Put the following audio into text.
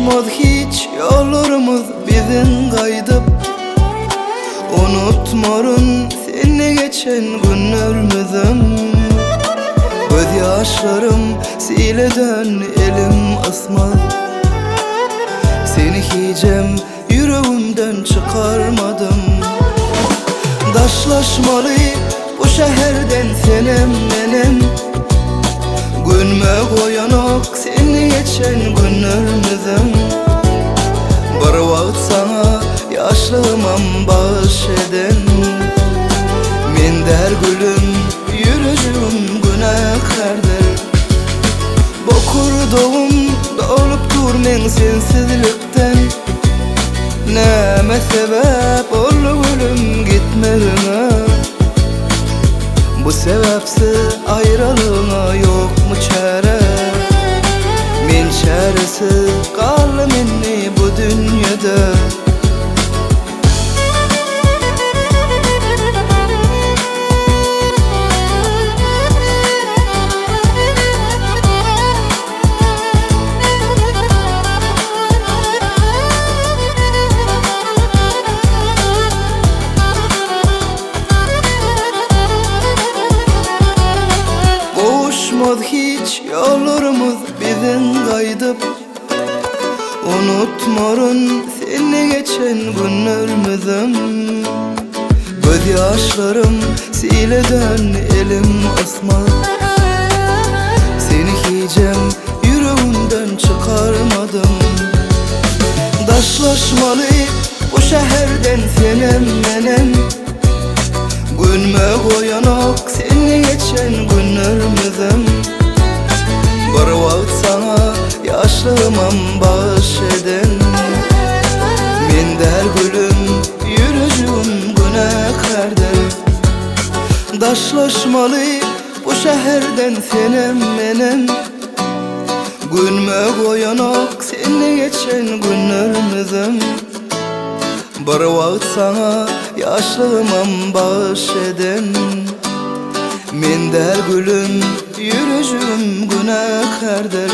Gowuşmaz hiç ýollarymyz biziň gaýdyp Unutmaryn seni geçen günlermizem Göz ýaşlarym sile döndi elim ysmaz Seni hijem ýüregimden çykarmadym Daşlaşmaly bu şäherden senem menem Günme goýanok seni geçen günlermizem Bir wagt saňa ýaşlygymam bagyş eden Men däl gülüm ýürejigim günäkärdir Bokurdagym dolup dur meň sensizlikden Näme sebäp boldy gülüm gitmegiňe Bu sebäpsiz aýralygyňa ýokmy çäre Men çäresiz galdym indi bu dünýede. Gowuşmaz hiç ýollarymyz biziň gaýdyp Unutmaryn seni geçen günlermizem Göz ýaşlarym sile döndi elim ysmaz Seni hijem ýüregimden çykarmadym Daşlaşmaly bu şäherden senem menem Günme goýanok seni geçen günlermizem Bir wagt saňa ýaşlygymam bagyş eden Men däl gülüm ýürejigim günäkärdir Daşlaşmaly bu şäherden senem menem Günme goýanok seni geçen günlermizem Bir wagt saňa ýaşlygymam bagyş eden Men däl gülüm, ýürejigim günäkärdir.